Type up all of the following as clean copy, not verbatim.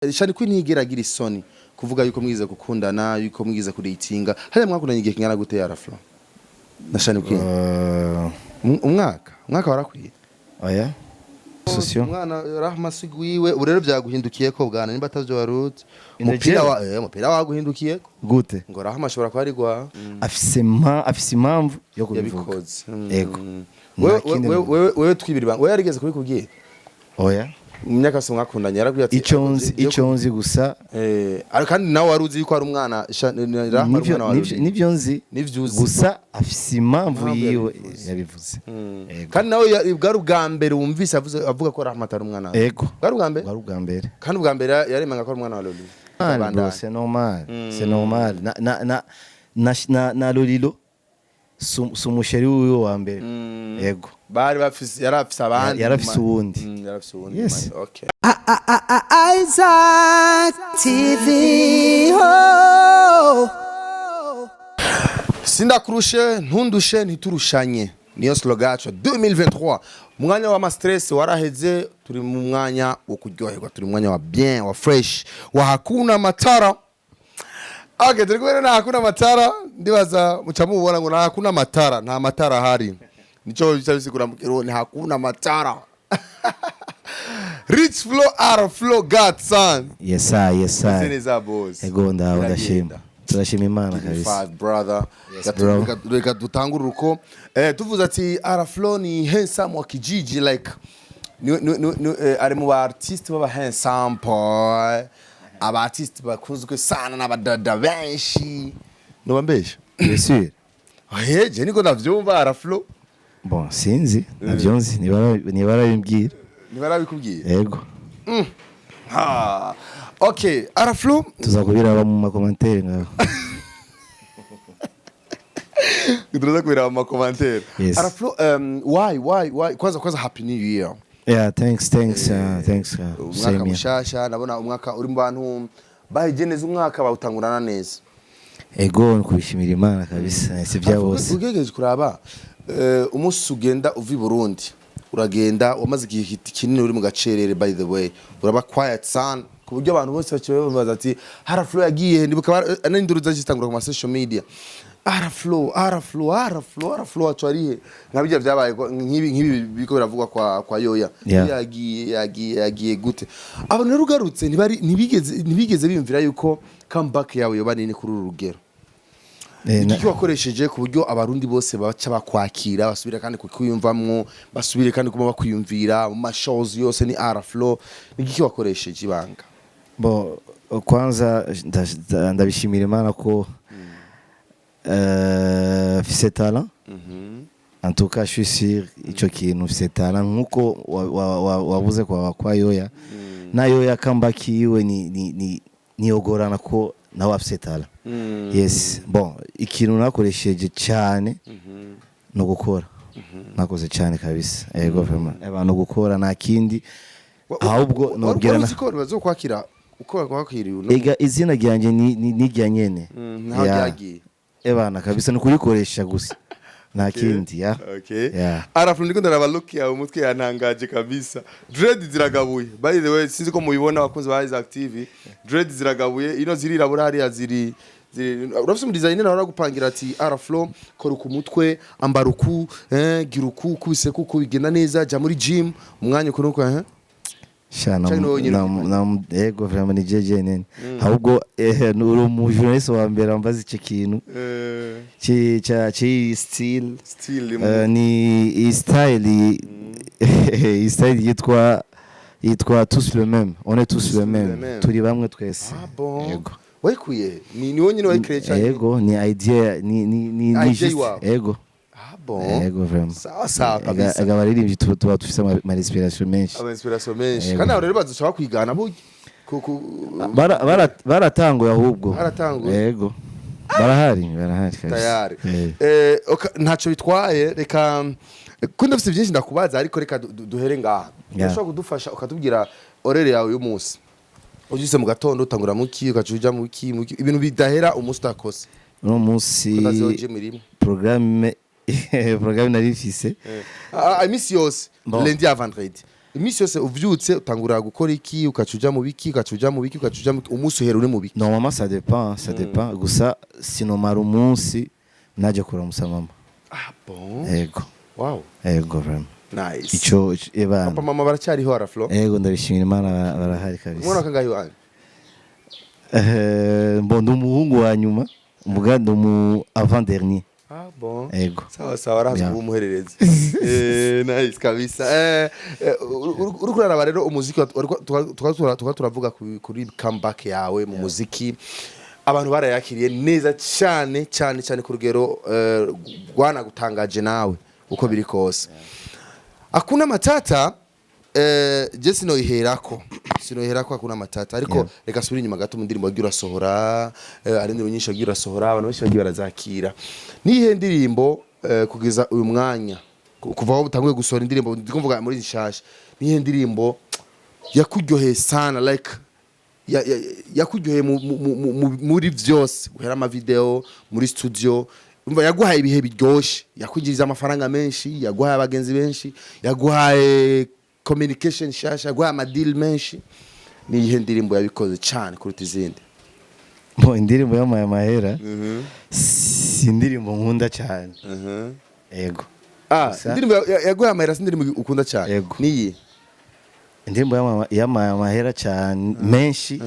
Channy Queen ntiyigera agira isoni kuvuga yuko mwize gukundana, yuko mwize kudatinga. Hariya mwakundanye igihe kingana gute, Araflo na Channy Queen? Umwaka warakwiye? Oya, sosio. Umwana Rahma sigwiwe. Ubu rero byaguhindukiye ko bwana, nimba atavyo waruzi, umupira Jewe? wa umupira waguhindukiye ko. Gute? Ngo Rahma ashobora kuba ari gwa Afise impamvu yo kubivuga. Yabikoze. Ego. Wewe Nta kindi wewe novuga. wewe twibiri banga, wewe yarigeze kubikubwira? Oya. Mu myaka yose mwakundanye yarabwiye ati Ico nzi gusa ariko kandi nawe wari uzi yuko ari umwana Rahma ari nivyo umwana wa nivyo Lolilo. Nivyo nzi. Nivyo uzi. Gusa afise impamvu Impamvu yiwe yabivuze. yabivuze. Ego. Kandi nawe bwari ubwa mbere wumvise avuga ko Rahma atari umwana wawe? Ego. Bwari ubwa mbere? Bwari ubwa mbere. Kandi ubwa mbere yaremanga ko ari umwana wa Lolilo. Normal, bro, Bandanye. c'est normal, c'est normal. Na Lolilo si umuchéri wiwe wa mbere. Yego. Bari bafise, yari afise abandi. Yari afise uwundi. Yari afise uwundi. Yes. Okay. Isaac TV. Oh. Sindakurushe, ntundushe, ntiturushanye, niyo slogan yacu 2023. Umwanya wa stress waraheze, turi mu mwanya wo kuryoherwa, turi mu mwanya wa bien, wa fresh, wa hakuna matara. Okay, turi kumwe na hakuna matara. Ndibaza muca mubona ngo na hakuna matara, nta matara ahari, nico bica bisigura mu Kirundi, ni hakuna matara. Rich Flow, R Flow Godson. Yes sir, yes sir. Neza, boss? Ego, ndaho, ndashima. Biragenda. Turashima Imana kabisa. Five, brother. Yes, Reka bro. Reka dutangure uko tuvuze ati Araflo ni handsome wa kijiji, like ni ari mu ba artiste baba handsome boy, aba artiste bakunzwe sana n'abadada benshi. Noba mbesha? Bien sûr. Je niko ndavyumva, Araflo. Bon, sinzi, navyo nzi, nibarabimbwira. Ntibarabikubwiye? Ego. Ha, okay, Araflo. Tuza kubiraba mu macommentaires ngaho. Turaza kubiraba mu macommentaires. Yes. Araflo, why kwanza happy new year. Yeah, thanks, thanks, thanks. Umwaka Same here. mushasha. Ndabona umwaka uri mu bantu bahije neza, umwaka bawutangurana neza. Ego, ni kubishimira Imana kabisa, si bya bose. Ugerageje kuraba umunsi ugenda uva i Burundi, uragenda wamaze igihe kinini uri mu gacerere. By the way, uraba quiet sana ku buryo abantu bose baciye babaza ati Araflo yagiye. Ndibuka n'induru zitangura ku ma social media: Araflo, Araflo, Araflo, Araflo wacu arihe? Nka bijya byabaye nk'ibi biriko biravugwa kwa Yoya. Yagiye, yagiye, yagiye gute? Abantu rero ugarutse ntibari ntibigeze biyumvira yuko comeback yawe yoba nini kuri uru rugero. Iki wakoresheje ku buryo Abarundi bose baca bakwakira, basubira kandi kukwiyumvamwo, basubire kandi kuma bakwiyumvira mu mashows yose ni Araflo, ni iki wakoresheje, ibanga? Bon, kwanza ndabishimira Imana ko mfise talent. En tout cas, je suis sûr ico kintu, mfise talent nkuko wavuze kwa Yoya. Na Yoya comeback yiwe ni niyogorana ko nawe afise talent. Yes. Bon, ikintu nakoresheje cyane no gukora. Nakoze cyane kabisa. Ego, vraiment. Eba no gukora, nta kindi. Ahubwo nobwira wari na uzi ko bazokwakira uko bakwakiriye uno? Ega izina ryanje ni irya nyene. Ntaho Yeah. ryagiye. Ebana kabisa, ni kurikoresha gusa. Nta kindi, ya. Okay. Yeah. Araflo, ndiko ndaraba look yawe, umutwe yantangaje kabisa. Dread ziragabuye. By the way, sinzi ko mubibona, abakunzi ba Isaac TV. Dread ziragabuye, ino zirirabura, hariya ziri urafise umu designer nawe aragupangira ati Araflo, kora ku mutwe, ambara uku, gira uku, kubise kuko bigenda neza, jya muri gym umwanya uku nuko? Sha na Canke ni wowe nyene? Na ego, vraiment ni jeje nene. Ahubwo uri umu journaliste wa mbere ambaza ico kintu. Ci ca ci style. Style. Ni iyi style yitwa tous le même, on est tous le le même. Même. Turi bamwe twese. Ah bon? Ego. Wayikuye? Ni wowe nyine wayicréeye cyane? Ego, ni idea ni Idea juste iwawe? Ego. Ah bon? Ego, vraiment. Sawa sawa kabisa. Ega, abaririmbyi tuba dufise ama inspiration menshi. Aba inspiration menshi. Ego. Kandi abo rero bazoshobora kwigana burya Baratanguye ahubwo. Baratanguye? Ego, barahari, barahari kabisa. Tayari. Eh. Ntacyo bitwaye, reka ko ndafise byinshi ndakubaza, ariko reka duhere ngaha. Urashobora kudufasha ukatubwira horaire yawe y'umunsi? Ubyutse mu gatondo utangura muki, ugaca uja muki, ibintu bidahera umunsi utakose? Uno munsi Utaziho gym irimo. Programme nari mfise Iminsi yose. Bon. Lundi à vendredi. Iminsi yose uvyutse utangura gukora iki, ukaca uja mu biki, ukaca uja mu biki, ukaca uja mu biki, umunsi uhera uri mu biki? Normalement, ça dépend, ça dépend. Gusa sinomara umunsi naje kuramutsa mama. Ah bon? Ego. Wow. Ego, vraiment. Nice. Ico ebana. Papa, mama baracyariho, Araflo? Ego, ndabishimira Imana, barahari Umwana kabisa. kangahe wanyu? Bon, ndi umuhungu wa nyuma, mbuga ndi umu avant dernier. Ah bon? Ego. Sawa sawa, arazi Yeah. kuba umuhererezi. Nice kabisa. Uriko uraraba rero umuziki, tukaba turavuga kuri comeback yawe mu muziki, abantu barayakiriye neza cyane cyane cyane ku rugero rwanagutangaje nawe. Uko biri kose, akuna matata. Je sinoyiherako akuna matata, ariko reka subira inyuma gato mu ndirimbo wagiye urasohora. Hari indirimbo nyinshi wagiye urasohora, abantu benshi bagiye barazakira. Niyihe ndirimbo, kugeza uyu mwanya, kuva aho utanguye gusohora indirimbo, ndiko mvuga muri nshasha, niyihe ndirimbo yakuryoheye sana, like yakuryoheye muri vyose, guhera ama video muri studio, umva yaguhaye ibihe biryoshe, yakwinjiriza amafaranga menshi, yaguhaye abagenzi benshi, yaguhaye communication nshasha, yaguhaye ama deal menshi? Niyihe ndirimbo yabikoze cyane kuruta izindi? Bon, indirimbo y'amaye amahera si indirimbo nkunda cyane. Ego. Ah, indirimbo yaguhaye amahera si indirimbo ukunda cyane? Yego. Niyi? Indirimbo y'amaye amahera cyane menshi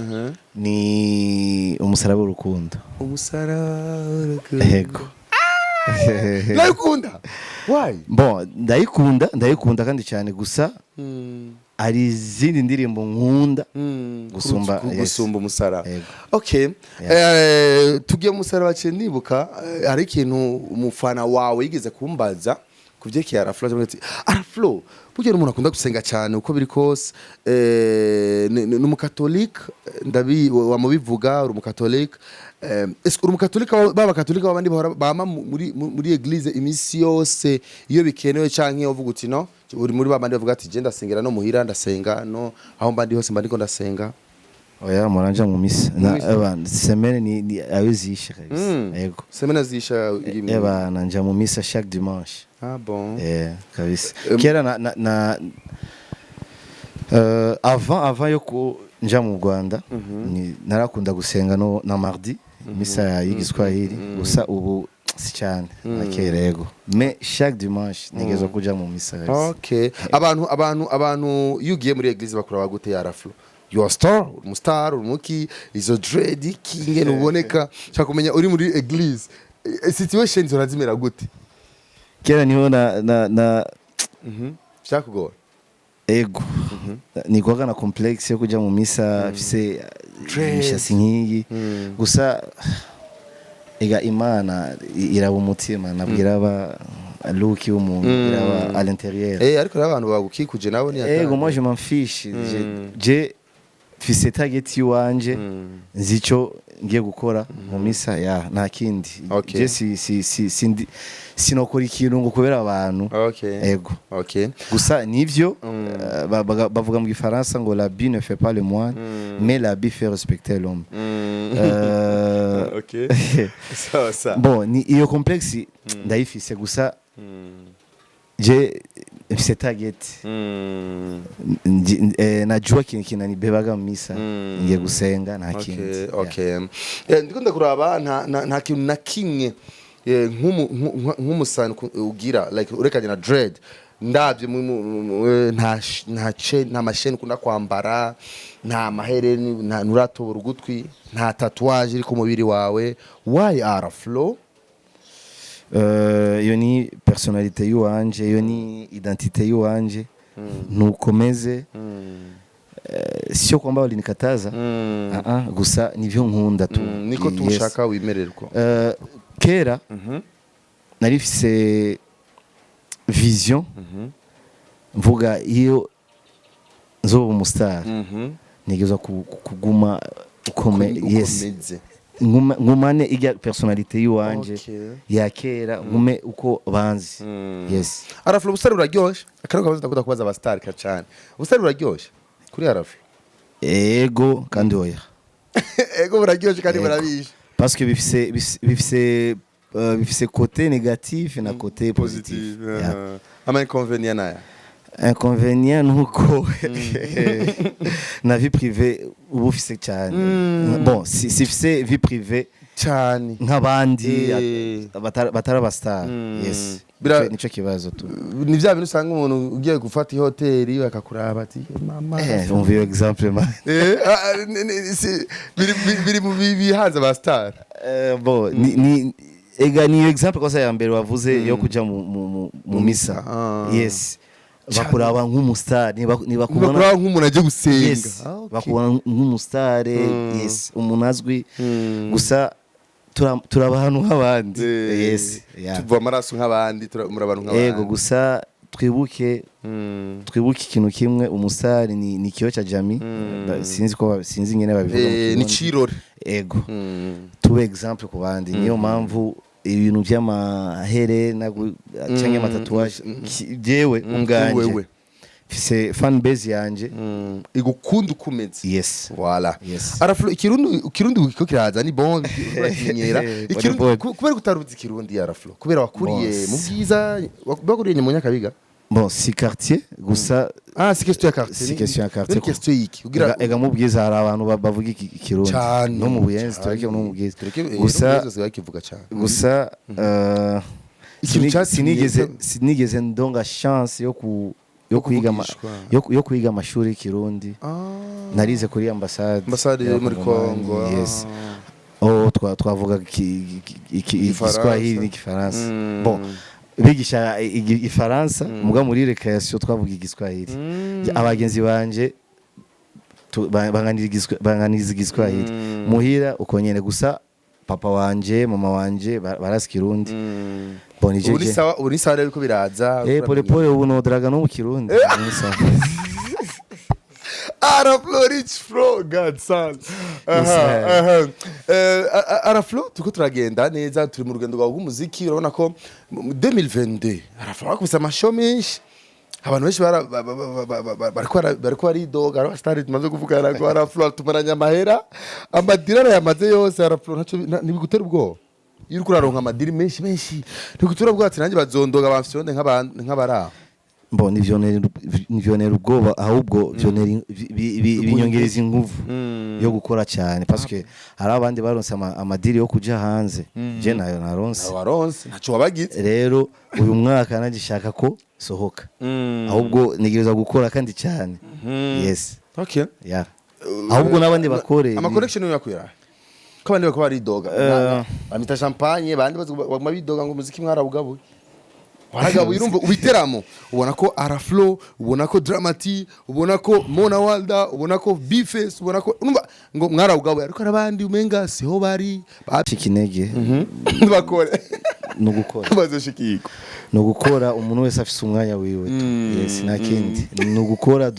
ni Umusaraba w'Urukundo. Umusaraba w'Urukundo. Ego. Ndayikunda, why? Bon, ndayikunda, ndayikunda kandi cyane, gusa hari izindi ndirimbo nkunda gusumba yes. Gusumba Umusaraba? Yego. Okay. Tugiye mu musaraba, ciye nibuka hari ikintu umufana wawe yigeze kumbaza ku vyerekeye Araflo. Avuga ati: "Araflo burya ni umuntu akunda gusenga cyane." Uko biri kose, ni umukatolike, ndabi wamubivuga, uri umukatolike. Est-ce uri umukatolika ba bakatolika babandi bahora bama muri église iminsi yose iyo bikenewe, canke uvuga uti no, uri muri babandi bavuga ati: "Je ndasengera no muhira, ndasenga no aho mba ndi hose, mba ndiko ndasenga"? Oya, muranja mu misa na Misa. Eba, semaine ni ayo zisha kabisa. Yego. Semaine zisha? Eba, nanja mu misa chaque dimanche. Ah bon? Eh, kabisa. Kera na avant yo nja mu Rwanda, narakunda gusenga no na mardi, misa y'igiswahili. Gusa ubu si cyane na kera. Yego, mais chaque dimanche nigeze kuja mu misa kabisa. Okay, abantu iyo ugiye muri église bakura gute? Ya Araflo, you are star, umustar, umuki, izo dread, iki ingene uboneka, shaka kumenya uri muri église, situation urazimera gute? Kera niho na Vyakugora? Ego, nigwaga na complexe yo kuja mu misa mfise Dread. imishasi nk'iyi. Gusa ega Imana iraba umutima, nabwo iraba look y'umuntu, iraba à l'intérieur. Ariko rero abantu bagukikuje nabo ni Ego, moi je m'en fiche. Je mfise target yiwanje, nzi ico ngiye gukora mu misa ya nta kindi. Je si sindi, sinokora ikintu ngo kubera abantu. Ego. Gusa nivyo, bavuga mu gifaransa ngo "L'habit ne fait pas le moine, mais l'habit fait respecter l'homme." Okay, sawa sawa. Bon, ni iyo complexe ndayifise, gusa je mfise target. Najua ikintu kinanibebaga mu misa, ngiye gusenga, nta kindi. Okay. Ndiko ndakuraba, nta kintu na kimwe nk'umusani ugira, like urekanye na dread, ndabye nta masheni ukunda kwambara, nta mahereni, nta nturatobora ugutwi, nta tatouage iri ku mubiri wawe. Why, Araflo? Iyo ni personnalité y'uwanje, iyo ni identité y'uwanje, nukomeze. Sio kwamba walinikataza. Ah, ah, gusa nivyo nkunda tu. Niko Yes. tushaka wimererwa. Kera nari mfise vision, mvuga iyo nzoba umustar nigezwa kuguma ukome, yes. Ukomeze. Ngumane irya personnalité y'uwanje ya kera, ngume uko banzi, yes. Araflo, ubusitari buraryoshe. Akariko kabazo ndakunda kubaza abasitari ka cyane: ubusitari buraryoshe kuri Araflo? Ego kandi oya. Ego, buraryoshe kandi Ego. burabishe. Parce que bifise côté négatif na côté positif. Yeah. Ama inconvénient naya? Inconvénient nuko na vie privée uba ufise cyane. Bon, si sifise vie privée cyane nk'abandi batari aba star, yes. Nico kibazo tu. Ni vya bintu usanga umuntu ugiye gufata ihoteli bakakuraba ati: "Mama." Umva iyo exemple, man. Ah, biri mu bihanze aba star. Bon, ni ega ni exemple kosa ya mbere wavuze yo kuja mu misa. Yes, bakuraba nk'umustar, ntibakubona bakuraba nk'umuntu agiye gusenga. Yes. Ah, okay. Bakubona nk'umustar, yes, umuntu azwi gusa. Turaba ahantu nk'abandi. Yes, yeah. Tuva amaraso nk'abandi, muri abantu nk'abandi. Ego, gusa twibuke twibuke ikintu kimwe: umustar ni kioo cha jamii. Sinzi ko sinzi ingene babivuga mu Ni Kirundi. Cirore. Ego, tube exemple ku bandi. Niyo mpamvu ibintu by'amahere canke ama tatouage, jewe ubwanje Wewe. mfise fan base yanje. Igukunda uko umeze. Yes. Voilà. Yes. Araflo, ikirundi kiko kiraza, ni bon, urakimenyera. Ikirundi Pole. Kubera kutaruzi ikirundi, Araflo, kubera wakuriye Bon, mu Bwiza, wakuriye mu Nyakabiga. Bon, si quartier gusa. Ah, si question ya quartier. Si question ya quartier. Ni question yiki kugira Ega mu Bwiza hari abantu bavuga ikirundi. Cyane. No mu Buyenzi. Cyane. Tureke no mu Bwiza. Tureke, gusa no mu Buyenzi basigaye bakivuga cyane. Gusa Ikintu cyatumye sinigeze ndonga chance yo kwiga kuvugishwa. yo kwiga amashuri y'ikirundi. Narize kuri ambasade. Ambasade yo muri y'Abakongomani, Congo. Yes. Oh, twavuga Igifaransa. Igiswahili n'igifaransa. Bon, bigisha igifaransa, muga muri récréation twavuga igiswahili. Abagenzi banje banganiriza igiswahili. Muhira uko nyene, gusa papa wanje, mama wanje barasi kirundi. Bon, Ubu ni jeje sawa, ubu ni sawa rero ko biraza. Pole pole, ubu nodraga no mu kirundi. Ni sawa. Araflo Rich Flow Godson. Yes, sir. Aha. Araflo, turiko turagenda neza, turi mu rugendo rwawe rw'umuziki. Urabona ko mu 2022 Araflo bakubise ama show menshi, abantu benshi bariko baridoga. Hari abasitari tumaze kuvugana ngo Araflo tumaranye amahera, ama deal arayamaze yose. Araflo, ntaco ntibigutera ubwoba iyo uriko uraronka ama deal menshi menshi? Ntibigutera ubwoba ati nanjye bazondoga bamfyonde nk'abaraho? Bon, ntivyonera ubwoba, ahubwo vyonera binyongereza inguvu yo gukora cyane, parce que hari abandi baronse ama deal yo kuja hanze, je nayo naronse. Waronse, ntaco wabagize. Rero uyu mwaka nagishaka ko sohoka, ahubwo ntegereza gukora kandi cyane, yes. Yeah, ahubwo n'abandi bakore. Ama connection yakwira ko abandi bakaba baridoga, bamita champagne, bandi baguma bidoga ngo umuziki mwarawugabuye, waragabuye. Urumva ubiteramo, ubona ko Araflo, ubona ko Dramati, ubona ko Mona Walda, ubona ko Bface, ubona ko urumva ngo mwarawugabuye, ariko hari abandi umenga siho bari Cika intege. Bakore. No gukora. Bazoshikirwa. Ni ugukora, umuntu wese afise umwanya wiwe tu. Yes, nta kindi, ni ugukora,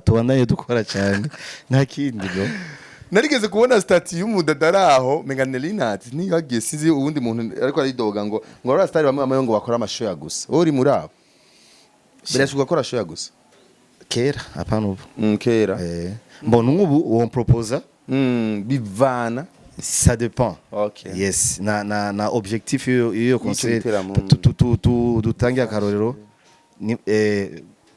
tubandanye dukora cyane, nta kindi, bro. Narigeze kubona statut y'umudada ari aho, menga Nelinat ntiyagiye, sinzi uwundi muntu, ariko aridoga ngo abasitari bamwe bamwe ngo bakora ama show ya gusa. Wowe uri muri abo? Birashoboka gukora show ya gusa? Kera, apana ubu. Kera. Mbona nk'ubu uwo proposa. Bivana. Ça dépend. Yes, na objectif y'iyo concert. Giteramo. Dutange akarorero ni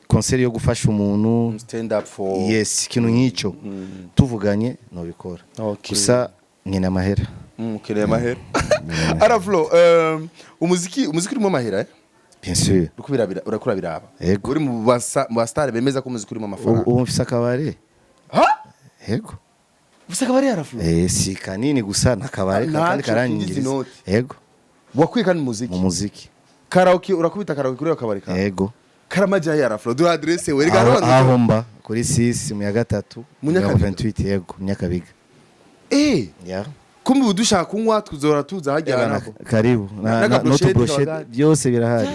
concert yo gufasha umuntu. Stand up for. Yes, ikintu nk'icyo tuvuganye nobikora. Gusa nkena amahera. Ukeneye amahera. Araflo, umuziki urimo amahera, eh? Bien sûr. Uriko birabira, urakura biraba. Yego. Uri mu basitari bemeza ko umuziki urimo amafaranga. Ubu mfise akabare. Ha? Yego. Ufise akabari, Araflo? Si kanini gusa, nakabare Ntaco kandi kinjiza karanyingiriza. inoti. Yego. Wakwiye kandi muziki. Mu muziki. Karaoke, urakubita karaoke kuri akabari kawe? Yego. Karamaja ya Araflo, duha adresse wereka Aho, abantu. aho mba kuri 6 mu ya gatatu. Mu Nyakabiga? 28, yego, mu Nyakabiga. Yeah. Kumbe ubu dushaka kunywa tuzora tuza hajya nako. Karibu na N'aka brochette n'utu brochette. kabagari. Byose birahari.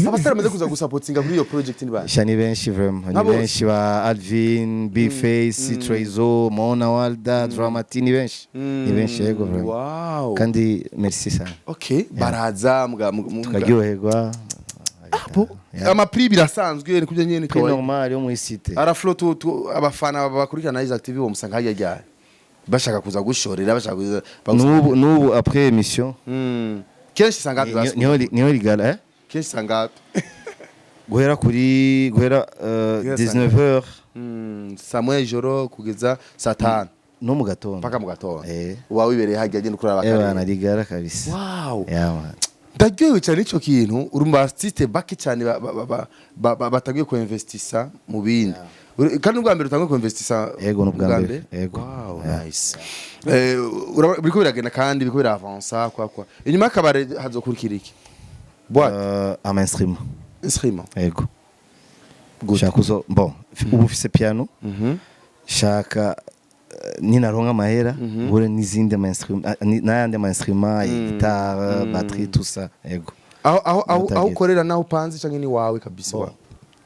Abasitari bamaze kuza gusapotinga kuri iyo project ni bande? Sha, ni benshi vraiment, ni Nka bose? benshi: ba Alvin, Bface, Trezo, Mona Walda, Dramati, ni benshi, ni benshi, yego, vraiment. Kandi merci sana. Okay, baraza Tukaryoherwa. Po ama prix birasanzwe, ni kubyo nyene? Prix Kawaida. normal yo muri cité. Araflo, tu abafana bakurikirana Isaac TV bomusanga hajya ryari bashaka kuza gushorera, bashaka kuza N'ubu après émission. Kenshi sangapi? Niho rigala, eh. Kenshi sangapi? Guhera Guhera saa 19h. Saa 1 y'ijoro kugeza saa 5? No mu gatondo. Mpaka mu gatondo. Eh. Uba wibereye hajya, agenda ukuraba Ebana, akarere. Rigara kabisa. Wow. Yeah, man. Ndaryohewe cyane icyo kintu. Uri mu artiste bake cyane batangiye kuinvestisa mu bindi. Kandi ubwa mbere utangiye kuinvestisa? Yego, ni ubwa mbere. Yego. Wow. Yeah. Nice. Biriko biragenda kandi biriko biravansa kwa inyuma y'akabare hazokurikira iki? Boîte? Ama instrument. Instrument? Yego. Shaka uzo, bon, ubu ufise piano. Shaka ninaronka amahera ngure n'izindi ama instrument, n'ayandi ama instrument, guitare, batterie, tout ça. Yego. Aho Target. ukorera naho upanze canke ni wawe kabisa? Bon,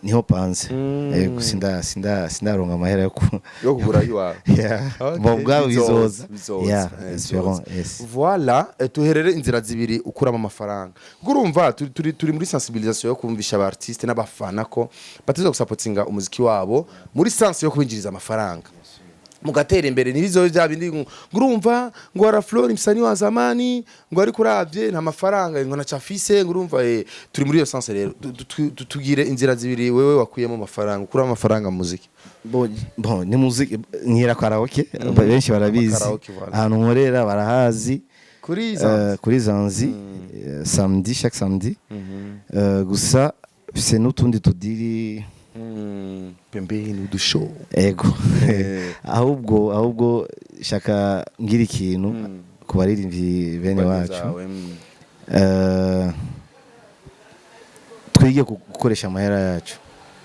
niho panze. Yego, sindaronka amahera yo Yo kugura iwawe. Yeah. Okay, Bon, bwabo bizoza. Bizoza. Yeah, bizoza. espérons, yes. Voilà, tuherere inzira zibiri ukuramo amafaranga, kuko urumva turi muri sensibilisation yo kumvisha aba artiste n'abafana ko bateza gusapotinga umuziki wabo muri sense yo kubinjiriza amafaranga mugatera imbere. Ntibizobe bya bindi ngo urumva ngo Araflo ni msanii wa zamani, ngo ariko uravye nta mafaranga, ngo na chafise, ngo urumva. Turi muri iyo sense rero. Tugire inzira zibiri wewe wakuyemo amafaranga, ukuramo amafaranga mu muziki. Bon, ni muziki nkira karaoke, benshi barabizi. Karaoke, voilà. Ahantu nkorera barahazi. Kuri Kuri Zanzi, samedi, chaque samedi. Gusa c'est n'utundi tudiri pembeni, udushow. Ego. Ahubwo shaka ngira ikintu ku baririmbyi bene wacu. Zawe. Twige gukoresha amahera yacu.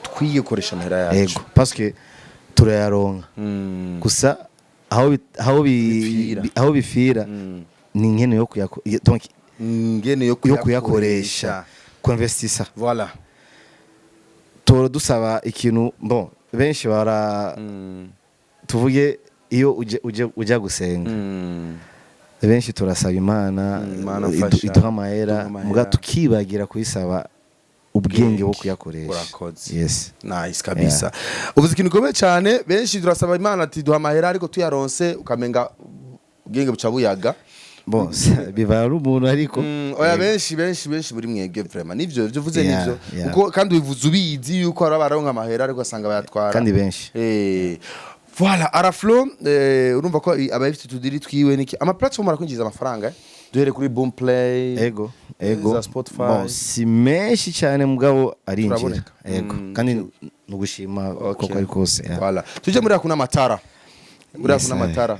Twige gukoresha amahera yacu. Ego, parce que turayaronka. Gusa Bipfira. aho bifira ni nkene yo donc ngene yo yo kuyakoresha, kuinvestisa. Voilà. Tora dusaba ikintu, bon, benshi bara tuvuge iyo uje gusenga, benshi turasaba Imana, Imana mfasha. iduha amahera, Iduha amahera. muga tukibagira kuyisaba ubwenge bwo kuyakoresha. Urakoze. Yes. Nice kabisa. Uvuze ikintu gikomeye cyane. Benshi turasaba Imana ati duha amahera, ariko tuyaronse ukamenga ubwenge buca buyaga. Bon, biva ari umuntu, ariko Oya, benshi benshi benshi muri mwebwe vraiment nivyo ivyo uvuze. Nivyo. Kuko kandi ubivuze ubizi yuko hari abaronka amahera ariko asanga bayatwara. Kandi benshi. Voilà, Araflo, urumva ko aba ifite utudiri twiwe niki, ama platform arakwinjiza amafaranga, eh? Duhere kuri Boom Play. Ego. Za Spotify. Bon, si menshi cyane, mugabo arinjira. Turaboneka. Ego, kandi nugushima Okay. koko ari kose, yeah. Voilà. Tuje muri Hakuna Matara. Muri Yes, Hakuna I. Matara.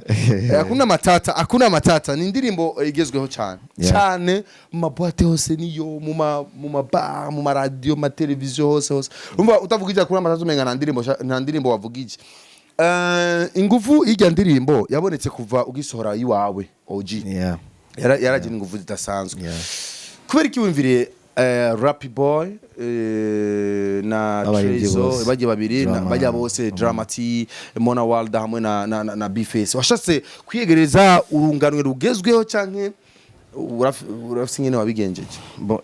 Hakuna Matata, Hakuna Matata ni indirimbo igezweho cyane. Yeah. Cyane mu maboîte hose niyo, mu ma bar, mu ma radio, mu ma televiziyo, hose hose. Urumva utavuga Hakuna Matata umenga nta ndirimbo wavugije. Ingufu y'irya ndirimbo yabonetse kuva ugisohora iwawe OG. Yeah. Yaragira ingufu zidasanzwe. Yeah. Kubera iki wumviriye Rappy Boy na Abaririmbyi Trezo bose. bajya babiri Drama. bajya bose, Drama T, Mona Walda hamwe na Bface? Washatse kwiyegereza urunganwe rugezweho canke urafise ingene wabigenjeje? Bon,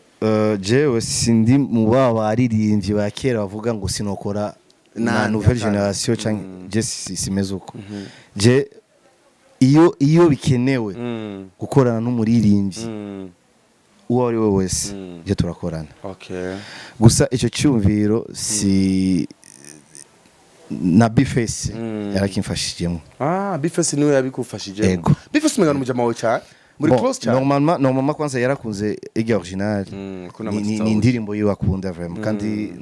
jewe sindi mu ba baririmbyi ba kera bavuga ngo sinokora na nouvelle génération canke je simeze uko. Je iyo bikenewe gukorana n'umuririmbyi uwo ari we wese, je turakorana. Gusa icyo cyumviro si na Bface yarakimfashijemo. Ah, Bface niwe yabikufashije? Ego. Bface umenga n'umujama wawe cyane, muri Bon, close cyane. Normalement kwanza yarakunze irya original. Kuna Ni Matata. indirimbo yiwe akunda vraiment, kandi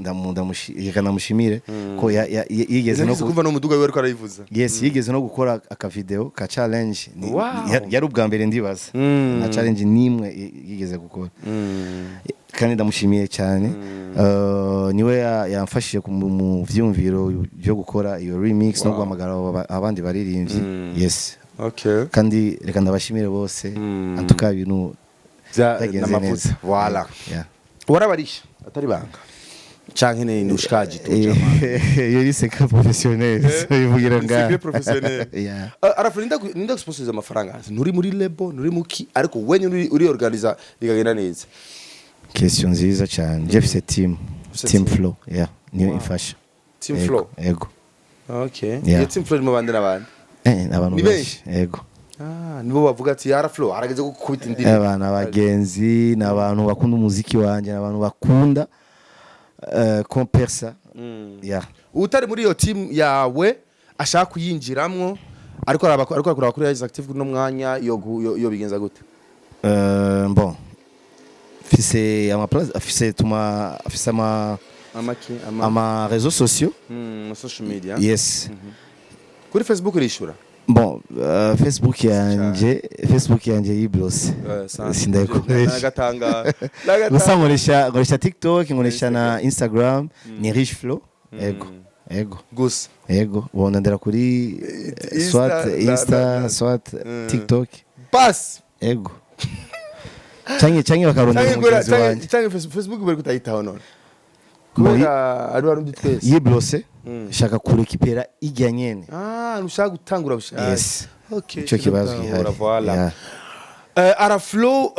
reka ndamushimire ko yigeze no Nigeze kumva n'umuduga wiwe ariko arayivuza. Yes, yigeze no gukora akavideo ka challenge. Wow. Yari ubwa mbere ndibaza na challenge nimwe yigeze gukora, kandi ndamushimiye cyane. Niwe yamfashije mu vyumviro byo gukora iyo remix no guhamagara abandi baririmbyi, yes. Kandi reka ndabashimire bose. En tout cas ibintu byagenze n'amavuta. neza. Voilà. Yeah. Warabarisha atari banga canke ni ushikaji tu? Iyo ni secret professionnel, bivugira Ni nga secret professionnel. Yeah. Arafu ninda gusponsoriza amafaranga, nturi muri label, nturi muki, ariko wenye uri organiza bikagenda neza. Question nziza cyane. Jeff, c'est team. Ufise Team team. Flow, yeah, niyo imfasha. Team Ego, Flow. Ego. Okay. Yeah. Iyo Team Flow irimo bande n'abandi? Abantu Ni benshi. Ego. Ah, nibo bavuga ati Araflo arageze gukubita indirimbo. Abantu abagenzi, ni abantu bakunda umuziki wanjye, ni abantu bakunda Qu'on perd ça, yeah. Utari muri iyo team yawe ashaka kuyinjiramwo, ariko araba, ariko arakora kuri Isaac TV kuno mwanya, yo bigenza gute? Bon, mfise ama place, afise tuma, afise ama amaki ama ama réseaux sociaux. Social media. Yes. Kuri Facebook urishura? Bon, Facebook yanje yiblose, sindayikoresha. Nagatanga. Gusa nkoresha TikTok, nkoresha na Instagram, ni Rich Flow. Ego. Gusa. Ego, bonandera kuri Insta, soit Insta, soit TikTok. Pass. Ego, canke bakarondera Canke umugenzi wanje. Canke Facebook bari kutayitaho none Bon, kubera ari barundi twese. Yiblose, shaka kurekipera ijya nyene. Ah, nushaka gutangura bushaka. Yes. Okay. Ico kibazo gutangura, gihari. Voilà. Yeah. Araflo,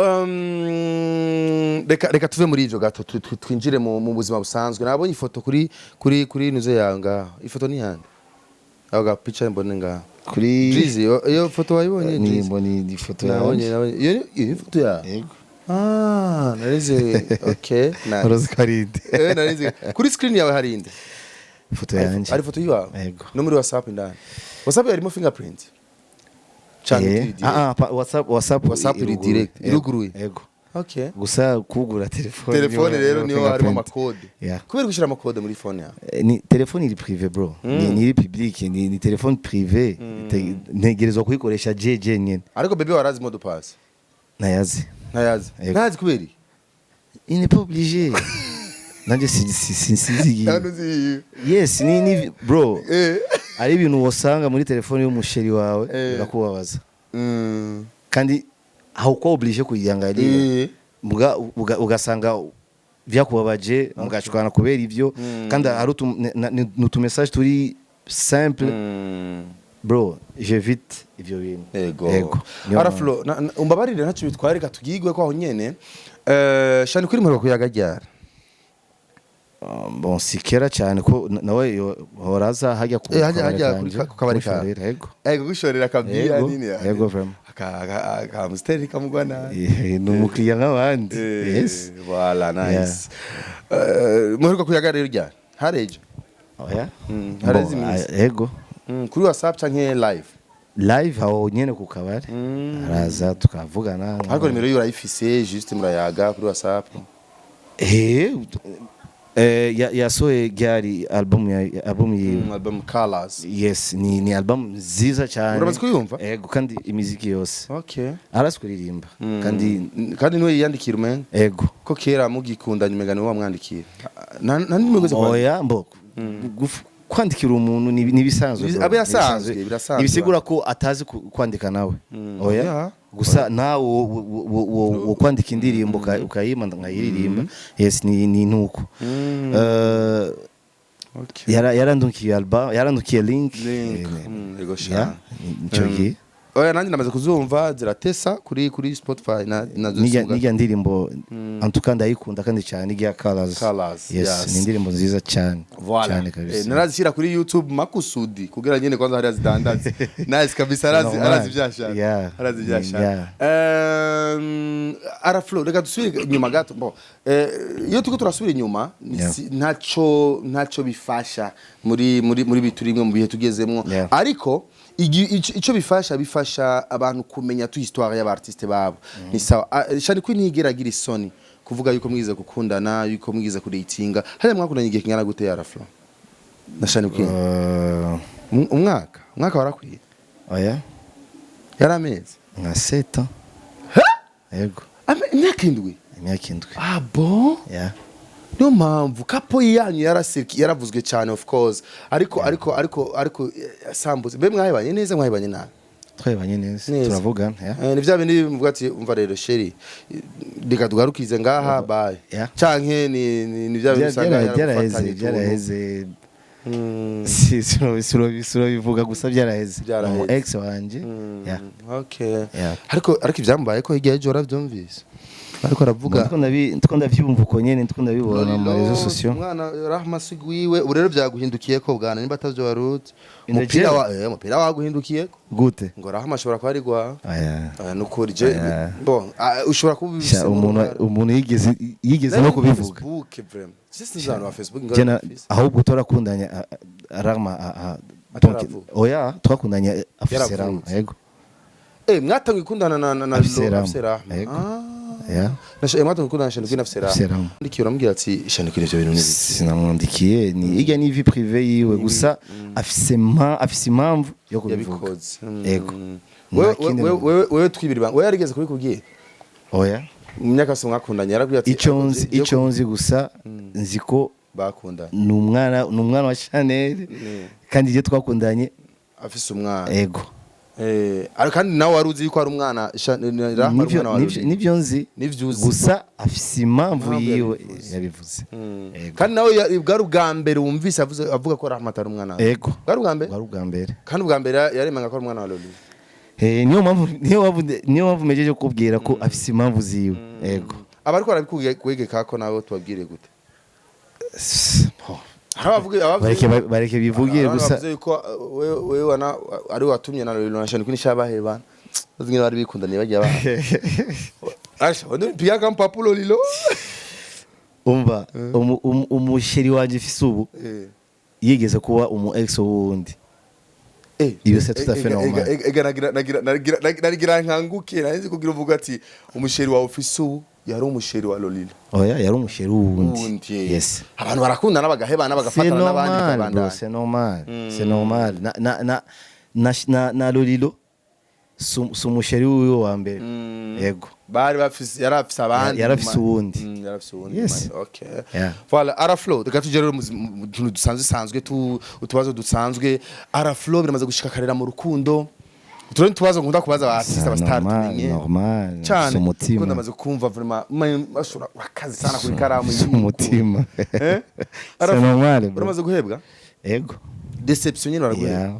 reka tuve muri ivyo gato, twinjire mu buzima busanzwe. Nabonye ifoto kuri nuze yawe ngaho. Ifoto ni yande? Aho ga picture mbone ngaho. Kuri Drizzy, iyo foto wayibonye? Ni Drizzy? mboni ni ifoto Nabonye yanje. Nabonye. Iyo ni ifoto yawe? Yego. Ah, narize. Okay, nice. Uruzi ko ari inde? Eh, narize. Kuri screen yawe hari inde? Ifoto yanje. Ari ifoto yiwawe? Yego. No muri WhatsApp indani? WhatsApp yarimo fingerprint canke Eh, iri direct? ah, ah, WhatsApp. WhatsApp iri iruguruye. direct, Yego, iruguruye. Yego. Okay. Gusa kugura telefone. Telefone rero niyo harimo fingerprint. amakode? Yeah. Kubera gushyira amakode muri phone yawe? Ni telefone iri privé, bro, ni iri public, ni telefone privé. Ntegerezwa kuyikoresha jeje nyene. Ariko bébé warazi mot de passe? Nayazi. Ntayazi? Yego. Ntayazi kubera iki? Il n'est pas obligé. Nanjye sinzi. Nta nuzi. Yes, ni bro, ari ibintu wosanga muri telefone y'umusheri wawe bikakubabaza, kandi haukuwa obligé kuyiangalia. Ugasanga vyakubabaje, mugashwana kubera ivyo, kandi hari n'utu message turi simple. Bro, j'évite ivyo bintu. Ego. Ego. Niyo mpamvu. Araflo, umbabarire, ntacyo bitwara, reka tugigwe ko aho nyene. Shani kuri mperuka kuyaga ryara? Bon, si kera cyane ko nawe horaza hajya ku Hajya kabari hajya kuri kanje, ku kabari kawe. kumushorera, ego. Ego, gushorera kabia Ego, nini ya? Ego, vraiment. Aka Amstel kamugwa nabi. Ni umukiriya nk'abandi. Yes. Voilà, nice. Muheruka kuyaga rero ryari? Harejo? Oya. Hareze Bon, iminsi. Ego. Kuri WhatsApp canke live? Live, aho nyene ku kabari, araza tukavugana. Ariko nimero yiwe urayifise, juste murayaga kuri WhatsApp? Yasohoye ryari album ya album yiwe? Album Colors. Yes, ni album nziza cyane. Uramaze kuyumva? Ego, kandi imiziki yose arazi kuririmba kandi. Kandi niwe yiyandikira umenga? Ego. Ko kera mugikundanye umenga niwe wamwandikira. Nta ndimi wigeze kwandika? Oya, mbo kwandikira umuntu ni ibisanzwe, bro. Birasanzwe, Ni birasanzwe. Ntibisigura ko atazi kwandika nawe, oya. Gusa nawe wo kwandika indirimbo ukayima nkayiririmba, yes, ni nuko. Yarandukiye album, yarandukiye link. Link. Ego sha. Yeah, nico gihe. Oya, nanjye namaze kuzumva, ziratesa kuri Spotify na nazo. Nijya ndirimbo, en tout cas ndayikunda kandi cyane, ijya Colors. Colors, Yes, yes. ni indirimbo nziza cyane. Voilà. Cyane kabisa. Narazishyira kuri YouTube makusudi kugira nyene kwanza hariya zidandaze. Nice kabisa, arazi Normal. arazi ivyashaka. Arazi ivyashaka. Araflo, reka dusubire inyuma gato. Bon. Iyo turiko turasubira inyuma, ntaco bifasha muri biturimwe mu bihe tugezemwo. Ariko ico bifasha abantu kumenya tu histoire y'aba artiste babo. Ni sawa. Ah, Shani Queen ntiyigera agira isoni kuvuga yuko mwize gukundana, yuko mwize kudatinga. Hariya mwakundanye igihe kingana gute, Araflo na Shani Queen? Umwaka warakwiye? Oya. Yari amezi? Nka 7 ans, yego. Imyaka 7? Imyaka 7. Ah bon? Yeah. Niyo mpamvu couple yanyu yaravuzwe cyane, of course, ariko sambuze mbe mwahebanye neza, mwahebanye nabi? Twebanye neza. Neza. Turavugana, yeah. Ni vya bindi bivuga ati: "Umva rero chéri, reka tugarukize ngaha, bye"? Yeah. Canke ni vya bindi usanga Byaraheze. yaragufatanye utuntu? Byaraheze. Sinobivuga, gusa byaraheze. Byaraheze. Umu ex wanje, yeah. Okay. Yeah. Ariko ivyambaye ko hirya y'ejo waravyumvise. Ariko aravuga. Ndiko ndavyumva uko nyene, ndiko ndabibona mu réseaux sociaux. Umwana Rahma sigwiwe. Ubu rero byaguhindukiye ko bwana, nimba atavyo waruzi. Umupira Indagera? wa umupira waguhindukiye ko. Gute? Ngo Rahma ashobora kuba ari gwa Aya. Aya, nukuri je Aya. bon, ushobora kuba Sha, umuntu yigeze no kubivuga. Facebook vraiment, sisi nzano wa Facebook ngo Je ahubwo torakundanye Rahma donc Ataravuka. Oya, twakundanye afise Rahma. Yaravutse. Yego. Mwatangiye gukundana na Afise Rahma. Afise Rahma. Yego. Ah. Yeah. Na mwatangiye gukundana na Shani na Afise Afise Rahma. Rahma. Ndikiye uramubwira ati: "Shani, kuri ivyo bintu ni biki?" Sinamwandikiye, ni irya ni vie privée yiwe, gusa afise impamvu yo kubivuga. Yabikoze. Yego. Wewe Nta kindi wewe navuga. wewe twibiri banga, wewe yarigeze kubikubwira? Oya. Mu myaka yose mwakundanye yarabwiye ati Ico nzi gusa, nzi ko bakundanye ni umwana wa Chanel kandi ibyo twakundanye afise umwana. Ego. Ariko kandi nawe wari uzi yuko ari umwana Rahma ari Nivyo umwana wa nivyo Loli. nivyo nzi. Nivyo uzi. Gusa afise impamvu Impamvu yiwe yabivuze. yabivuze. Ego. Kandi nawe bwari ubwa mbere wumvise avuga ko Rahma atari umwana we? Ego. Bwari ubwa mbere? Bwari ubwa mbere. Kandi ubwa mbere yaremanga ko ari umwana wa Loli. Niyo mpamvu mejeje kukubwira ko afise impamvu ziwe. Ego. Abariko barabikugegeka ko nawe tubabwire gute? Bon. Hari abavuga Bareke bivugire Abantu gusa. bavuze yuko wewe wana ari watumye na Loli na Shani Queen shabaheba zingine bari bikundaniye bagiye ba Asha wende piga kampapulo lilo. Umva, umuchéri wanje mfise ubu yigeze kuba umu ex wundi. Iyo c'est tout à fait normal. Ega nagira nkanguke, nari kugira uvuga ati umuchéri wawe ufise ubu yari umuchéri wa Lolilo. Oya, yari umuchéri wundi. Wundi. Yes. Abantu barakundana bagahebana, C'est bagafatana n'abandi normal, bro, bakabandanya. c'est normal, c'est normal. Na Lolilo si umuchéri wiwe wa mbere. Yego. Bari bafise, yari afise abandi. Yarafise uwundi. Yarafise uwundi. Yes. Okay. Yeah. Voilà, Araflo, reka tujye rero mu tuntu dusanzwe sanzwe tu utubazo dusanzwe. Araflo, biramaze gushika karera mu rukundo? Utu ni tubazo nkunda kubaza aba artiste, aba star Normal, tumenye. normal. Cyane. Si umutima. Kuko ndamaze kumva vraiment bashobora urakaze sana kuri karamu. Si umutima. Eh? C'est normal, bro. Uramaze guhebwa? Ego. Déception nyine, baraguhebwa? Yeah.